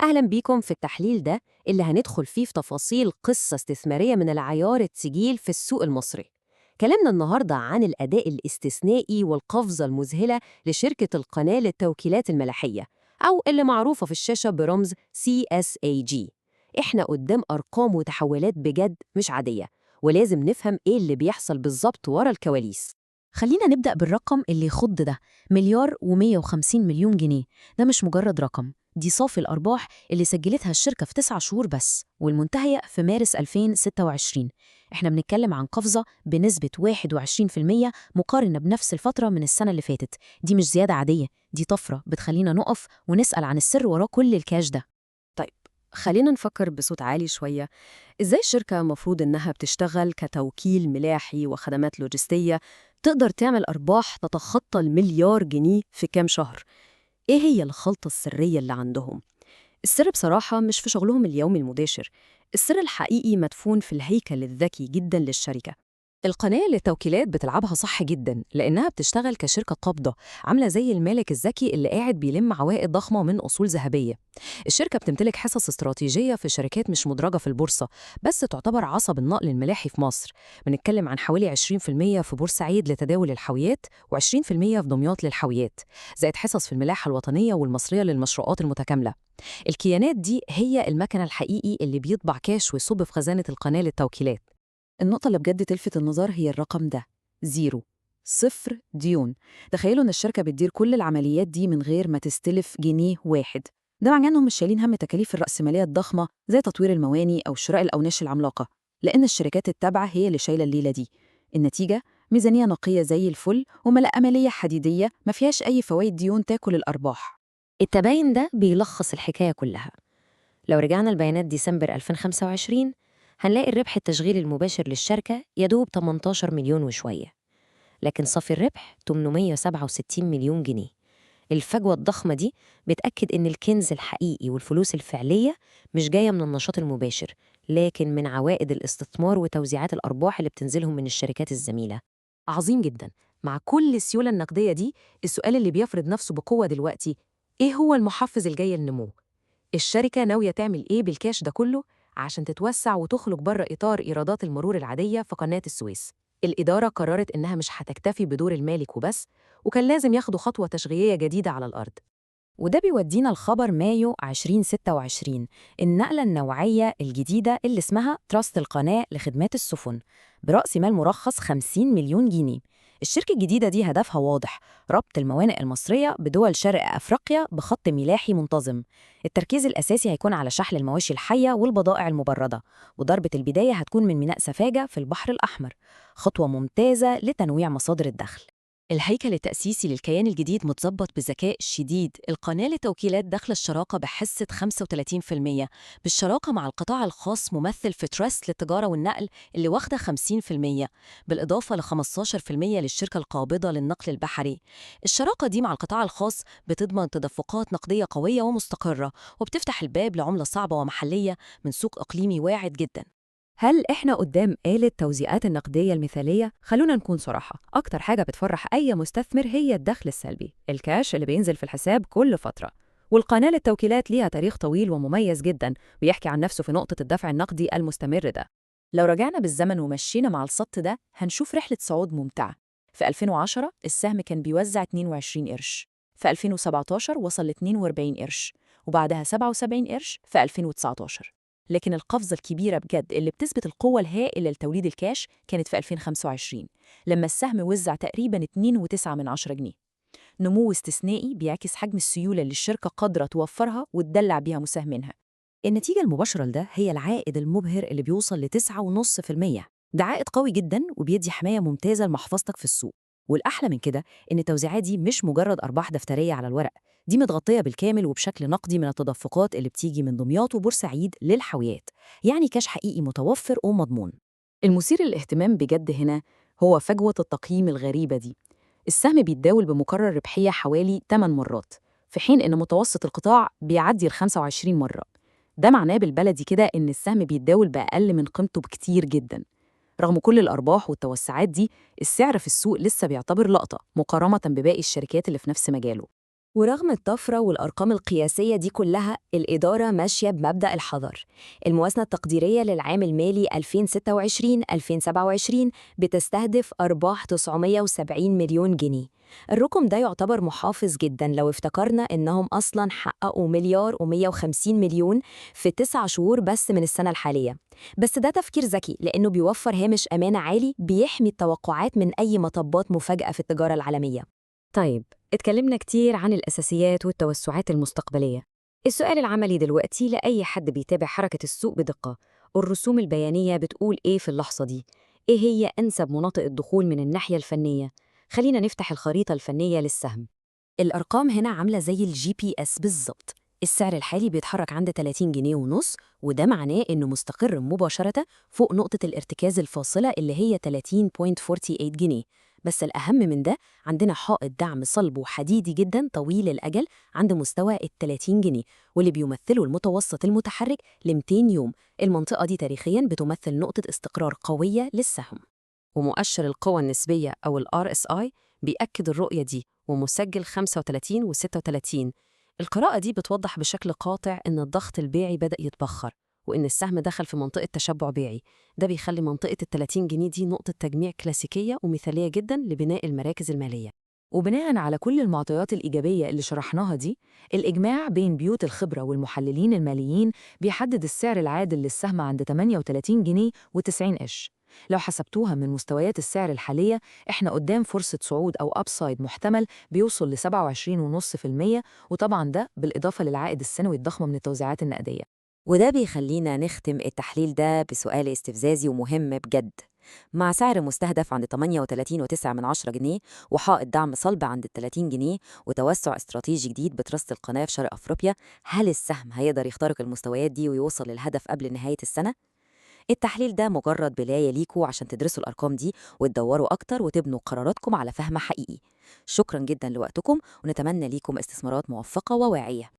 أهلا بيكم في التحليل ده اللي هندخل فيه في تفاصيل قصة استثمارية من العيار التقيل في السوق المصري. كلامنا النهاردة عن الأداء الاستثنائي والقفزة المذهلة لشركة القناة للتوكيلات الملاحية، أو اللي معروفة في الشاشة برمز CSAG. إحنا قدام أرقام وتحولات بجد مش عادية، ولازم نفهم إيه اللي بيحصل بالظبط ورا الكواليس. خلينا نبدأ بالرقم اللي يخض ده، 1,150 مليون جنيه. ده مش مجرد رقم، دي صافي الأرباح اللي سجلتها الشركة في 9 شهور بس، والمنتهية في مارس 2026. احنا بنتكلم عن قفزة بنسبة 21% مقارنة بنفس الفترة من السنة اللي فاتت. دي مش زيادة عادية، دي طفرة بتخلينا نقف ونسأل عن السر ورا كل الكاش ده. طيب، خلينا نفكر بصوت عالي شوية. إزاي الشركة المفروض إنها بتشتغل كتوكيل ملاحي وخدمات لوجستية تقدر تعمل أرباح تتخطى المليار جنيه في كام شهر؟ إيه هي الخلطة السرية اللي عندهم؟ السر بصراحة مش في شغلهم اليومي المباشر، السر الحقيقي مدفون في الهيكل الذكي جدا للشركة. القناة للتوكيلات بتلعبها صح جدا، لأنها بتشتغل كشركة قابضة عاملة زي المالك الذكي اللي قاعد بيلم عوائد ضخمة من أصول ذهبية. الشركة بتمتلك حصص استراتيجية في شركات مش مدرجة في البورصة، بس تعتبر عصب النقل الملاحي في مصر. بنتكلم عن حوالي 20% في بورسعيد لتداول الحاويات و20% في دمياط للحاويات، زائد حصص في الملاحة الوطنية والمصرية للمشروعات المتكاملة. الكيانات دي هي المكنة الحقيقي اللي بيطبع كاش ويصب في خزانة القناة للتوكيلات. النقطة اللي بجد تلفت النظر هي الرقم ده، zero، صفر ديون. تخيلوا إن الشركة بتدير كل العمليات دي من غير ما تستلف جنيه واحد. ده معناه إنهم مش شايلين هم تكاليف الرأسمالية الضخمة زي تطوير المواني أو شراء الأوناش العملاقة، لأن الشركات التابعة هي اللي شايلة الليلة دي. النتيجة ميزانية نقية زي الفل وملاءة مالية حديدية ما فيهاش أي فوائد ديون تاكل الأرباح. التباين ده بيلخص الحكاية كلها. لو رجعنا لبيانات ديسمبر 2025 هنلاقي الربح التشغيلي المباشر للشركة يدوب 18 مليون وشوية، لكن صافي الربح 867 مليون جنيه. الفجوة الضخمة دي بتأكد إن الكنز الحقيقي والفلوس الفعلية مش جاية من النشاط المباشر، لكن من عوائد الاستثمار وتوزيعات الأرباح اللي بتنزلهم من الشركات الزميلة. عظيم جدا. مع كل السيولة النقدية دي، السؤال اللي بيفرض نفسه بقوة دلوقتي، إيه هو المحفز الجاي للنمو؟ الشركة ناوية تعمل إيه بالكاش ده كله عشان تتوسع وتخرج بره إطار إيرادات المرور العادية في قناة السويس؟ الإدارة قررت إنها مش هتكتفي بدور المالك وبس، وكان لازم ياخدوا خطوة تشغيلية جديدة على الأرض. وده بيودينا لخبر مايو 2026، النقلة النوعية الجديدة اللي اسمها تراست القناة لخدمات السفن، برأس مال مرخص 50 مليون جنيه. الشركة الجديدة دي هدفها واضح، ربط الموانئ المصرية بدول شرق أفريقيا بخط ملاحي منتظم. التركيز الأساسي هيكون على شحن المواشي الحية والبضائع المبردة، وضربة البداية هتكون من ميناء سفاجة في البحر الأحمر. خطوة ممتازة لتنويع مصادر الدخل. الهيكل التأسيسي للكيان الجديد متظبط بذكاء شديد. القناة لتوكيلات داخلة الشراكة بحصة 35% بالشراكة مع القطاع الخاص ممثل في تراست للتجارة والنقل اللي واخدة 50%، بالإضافة ل 15% للشركة القابضة للنقل البحري. الشراكة دي مع القطاع الخاص بتضمن تدفقات نقدية قوية ومستقرة، وبتفتح الباب لعملة صعبة ومحلية من سوق إقليمي واعد جدا. هل إحنا قدام آلة توزيعات النقدية المثالية؟ خلونا نكون صراحة، أكتر حاجة بتفرح أي مستثمر هي الدخل السلبي، الكاش اللي بينزل في الحساب كل فترة. والقناة للتوكيلات ليها تاريخ طويل ومميز جدا بيحكي عن نفسه في نقطة الدفع النقدي المستمر ده. لو رجعنا بالزمن ومشينا مع الخط ده هنشوف رحلة صعود ممتعة. في 2010 السهم كان بيوزع 22 قرش، في 2017 وصل ل 42 قرش، وبعدها 77 قرش في 2019. لكن القفزة الكبيرة بجد اللي بتثبت القوة الهائلة لتوليد الكاش كانت في 2025، لما السهم وزع تقريباً 2.9 جنيه. نمو استثنائي بيعكس حجم السيولة اللي الشركة قادرة توفرها وتدلع بيها مساهمينها. النتيجة المباشرة لده هي العائد المبهر اللي بيوصل ل 9.5%. ده عائد قوي جدا وبيدي حماية ممتازة لمحفظتك في السوق. والأحلى من كده إن التوزيعات دي مش مجرد أرباح دفترية على الورق، دي متغطية بالكامل وبشكل نقدي من التدفقات اللي بتيجي من دمياط وبورسعيد للحاويات، يعني كاش حقيقي متوفر ومضمون. المثير للاهتمام بجد هنا هو فجوة التقييم الغريبة دي. السهم بيتداول بمكرر ربحية حوالي 8 مرات، في حين إن متوسط القطاع بيعدي ال 25 مرة. ده معناه بالبلدي كده إن السهم بيتداول بأقل من قيمته بكتير جدا. رغم كل الأرباح والتوسعات دي، السعر في السوق لسه بيعتبر لقطة مقارنة بباقي الشركات اللي في نفس مجاله. ورغم الطفرة والأرقام القياسية دي كلها، الإدارة ماشية بمبدأ الحذر. الموازنة التقديرية للعام المالي 2026-2027 بتستهدف أرباح 970 مليون جنيه. الرقم ده يعتبر محافظ جدا لو افتكرنا إنهم أصلا حققوا 1,150,000,000 في 9 شهور بس من السنة الحالية. بس ده تفكير ذكي لأنه بيوفر هامش أمانة عالي بيحمي التوقعات من أي مطبات مفاجأة في التجارة العالمية. طيب، اتكلمنا كتير عن الأساسيات والتوسعات المستقبلية. السؤال العملي دلوقتي لأي حد بيتابع حركة السوق بدقة، الرسوم البيانية بتقول إيه في اللحظة دي؟ إيه هي أنسب مناطق الدخول من الناحية الفنية؟ خلينا نفتح الخريطة الفنية للسهم. الأرقام هنا عاملة زي ال GPS بالظبط. السعر الحالي بيتحرك عند 30.5 جنيه، وده معناه إنه مستقر مباشرة فوق نقطة الارتكاز الفاصلة اللي هي 30.48 جنيه. بس الأهم من ده، عندنا حائط دعم صلب وحديدي جدا طويل الأجل عند مستوى ال 30 جنيه، واللي بيمثله المتوسط المتحرك ل 200 يوم. المنطقة دي تاريخيا بتمثل نقطة استقرار قوية للسهم. ومؤشر القوة النسبية أو ال RSI بيأكد الرؤية دي، ومسجل 35 و36. القراءة دي بتوضح بشكل قاطع إن الضغط البيعي بدأ يتبخر، وإن السهم دخل في منطقة تشبع بيعي. ده بيخلي منطقة ال 30 جنيه دي نقطة تجميع كلاسيكية ومثالية جدا لبناء المراكز المالية. وبناء على كل المعطيات الإيجابية اللي شرحناها دي، الإجماع بين بيوت الخبرة والمحللين الماليين بيحدد السعر العادل للسهم عند 38 جنيه و90 قرش. لو حسبتوها من مستويات السعر الحالية، إحنا قدام فرصة صعود أو upside محتمل بيوصل ل 27.5%، وطبعاً ده بالإضافة للعائد السنوي الضخم من التوزيعات النقدية. وده بيخلينا نختم التحليل ده بسؤال استفزازي ومهم بجد. مع سعر مستهدف عند 38.9 جنيه، وحائط دعم صلب عند 30 جنيه، وتوسع استراتيجي جديد بترست القناة في شرق أفريقيا، هل السهم هيقدر يخترق المستويات دي ويوصل للهدف قبل نهاية السنة؟ التحليل ده مجرد بداية ليكوا عشان تدرسوا الأرقام دي وتدوروا أكتر وتبنوا قراراتكم على فهم حقيقي. شكرا جدا لوقتكم، ونتمنى ليكم استثمارات موفقة وواعية.